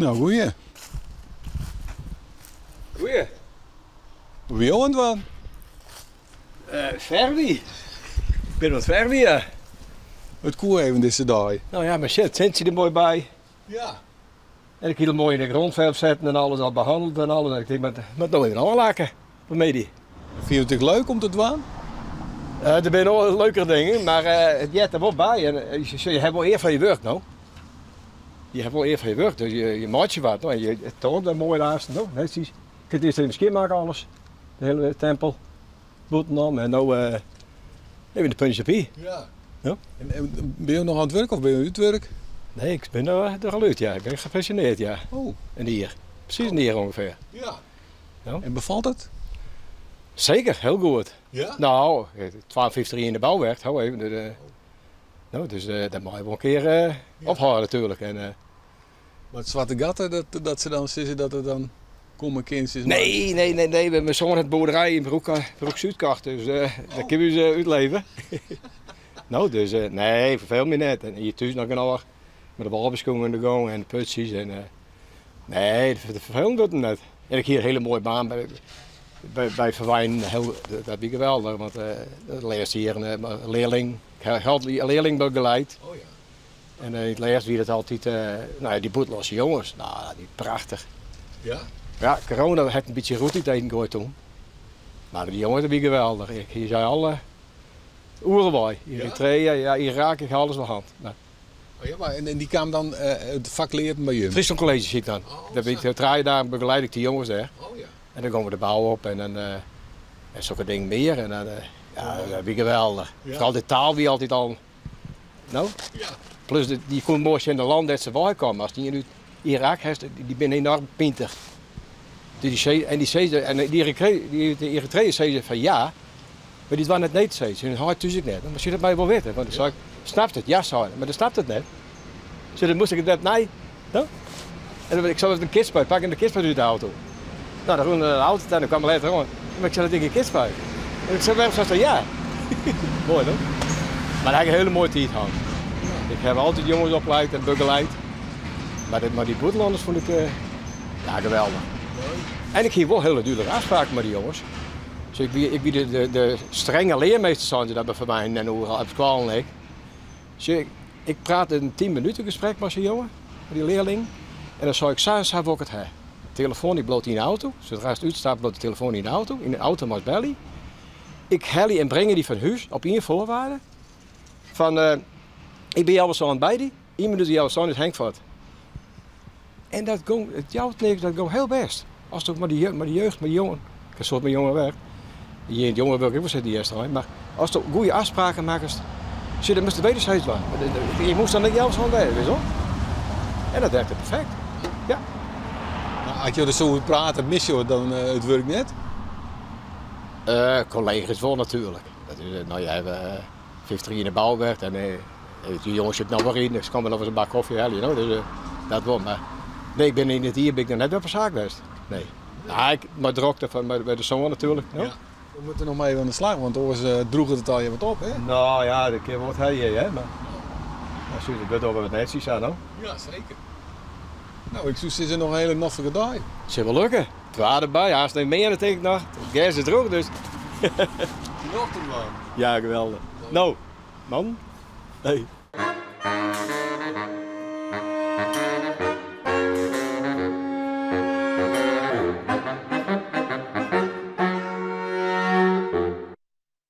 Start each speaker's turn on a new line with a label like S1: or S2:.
S1: Nou, goeie.
S2: Goeie.
S1: Wat binne jo oan it dwaan?
S2: Fervje. Ik bin oan it fervjen, ja.
S1: It koe even dizze dei.
S2: No ja, mar sjoch, it sintsje der moai by.
S1: Ja.
S2: En ik hie it moai yn de grondverf setten en alles al behanneld en alles. En ik tink, moat no even ôflakke foar middei.
S1: Fyn jo it ek leuk om te dwaan?
S2: Der binne noch leukere dingen, mar it heart der wol by. En je hawwe wol ear foar je wurk, no. Je hawwe wol ear foar je wurk, dus je meitsje wat. No, en je it toant wer moai aansten, no. Netsjes. Ik ha it earst even skjinmakke alles, de hiele tempel bûtenom. En no even de puntjes op i.
S1: Ja.
S2: Ja.
S1: En binne jo noch oan it wurk of binne jo út wurk?
S2: Nee, ik bin der al út, ja. Ik bin gepensioneerd, ja.
S1: Oh.
S2: In jier. Presys in jier ûngefear.
S1: Ja.
S2: Ja.
S1: En befalt it?
S2: Seker, hiel goed.
S1: Ja?
S2: No, 52 jier yn de bou west, ho even. Dus, no, dus dat mei wol in kear ophâlde natuerlik. En,
S1: Mar it swarte gat, dat se dan sizze dat it dan komme kin, sis mar.
S2: Nee, nee, nee, nee. Myn soan hat boerderij yn Broek, Broek Súd kocht, dus dêr kinne we ús útleve. No, dus nee, ferfeel my net. En hjir thús noch genôch mei de walbeskûm oan de gong en de putsjes en nee, ferfelend wurdt it net. En ik hie in hiele moaie baan by Verwijn, dat wie geweldich, want de lêste jierren learling, ik ha altyd learling begeleid.
S1: Oh ja.
S2: En yn it lêst wie dat altyd, no ja, dy bûtenlânske jonges, no, dat wie prachtich.
S1: Ja?
S2: Ja, corona hat in bytsje roet yn it eten goaid toen. Mar dy jonges, dat wie geweldich. Ik hie sy alle oeral wei. Eritrea, ja, Irak, ik ha alles wol hân. Mar
S1: Oh ja, mar en dy kaam dan it fak learen by jim?
S2: Fryslân College siet dan.
S1: Oh,
S2: Dêr bin ik 3 dagen begeleid ik dy jonges dêr.
S1: Oh ja.
S2: En dan gongen we de bou op en dan en sokke dingen mear. En dan, ja, dat wie geweldich.
S1: Ja.
S2: Foaral de taal wie altyd al, no?
S1: Ja.
S2: Plus dy koene moai sjen de lân dêr't se wei komme. Ast ien út Irak hast, dy binne enoarm pintich. Dus dy en dy sizze, en dy Eritreërs sizze fan ja, mar dy doarre net nee te sizzen. Hun heit thús ek net. Mar sy dat my wol witte, want dan sei ik, snapt it? Ja, sei er, mar dan snapt it net. Dus dan moast ik it net nei. No? En ik sei, in kistspuit, pak him de kistspuit út de auto. No, dan rûn er nei de auto ta en dan kwam er letter oan. Maar ik sei, dat is gjin kistspuit. En ik sei, wêrom seist dan ja? Moai, no? Mar dêr ha ik in hiele moaie tiid hân. Ik ha altyd jonges opleid en begeleid. Mar dy bûtenlanners fûn ik ja, geweldich. En ik hie wol hiele dúdlike afspraken mei dy jonges. Dus ik wie de strenge learmeester, seine se dat by Verwijn en oeral op skoallen ek. Sjoch, ik prate in 10 minuten gesprek mei sa'n jonge, mei dy learling. En dan sei ik sa en sa wol ik it ha. De telefoan dy bliuwt yn de auto. Sadree'tst útstapt bliuwt de telefoan yn de auto. Yn de auto meist belje. Ik helje en bringe dy fan hús op ien foarwaarde. Fan, ik bin healwei sânen by dy. Ien minút oer healwei sânen is Henk fuort. En dat gong, it jout niks, dat gong hiel bêst. Ast ook mei de jeugd, mei de jongen, ik ha in soad mei jongen werkt. Hjir yn it jongerewurk ek wol sitten earst, mar ast goede afspraken makkest, sjoch, dan moatst it wederzijds dwaan. Je moast dan net healwei sânen wêze, witst wol. En dat werkte perfekt. Ja.
S1: Mar as jo der sa oer prate, misse jo dan it wurk net?
S2: Kollega's wol natuerlik. Dat is, no ja, we 50 jier yn de bou west en dy jonges sitte noch wol yn, dus komme noch ris in bak kofje helje, no, dus dat wol. Mar nee, ik bin yn it jier bin ik noch net op 'e saak west. Nee. Ja, ik, mei drokte fan mei de soan natuerlik. No.
S1: Ja. We moatte noch mar even oan de slach, want oars drûget it allegear wat op, hè?
S2: No ja, dat kin wol wat helje, hè, mar it wurdt al wat netsjes sa, no.
S1: Ja, seker. No, ik soe sizze noch in hiele noflike dei.
S2: Sil wol lukke. Twa derby, hast net mear, tink ik noch. It gers is drûch, dus.
S1: Nocht man.
S2: Ja, geweldich. No, man. Hey.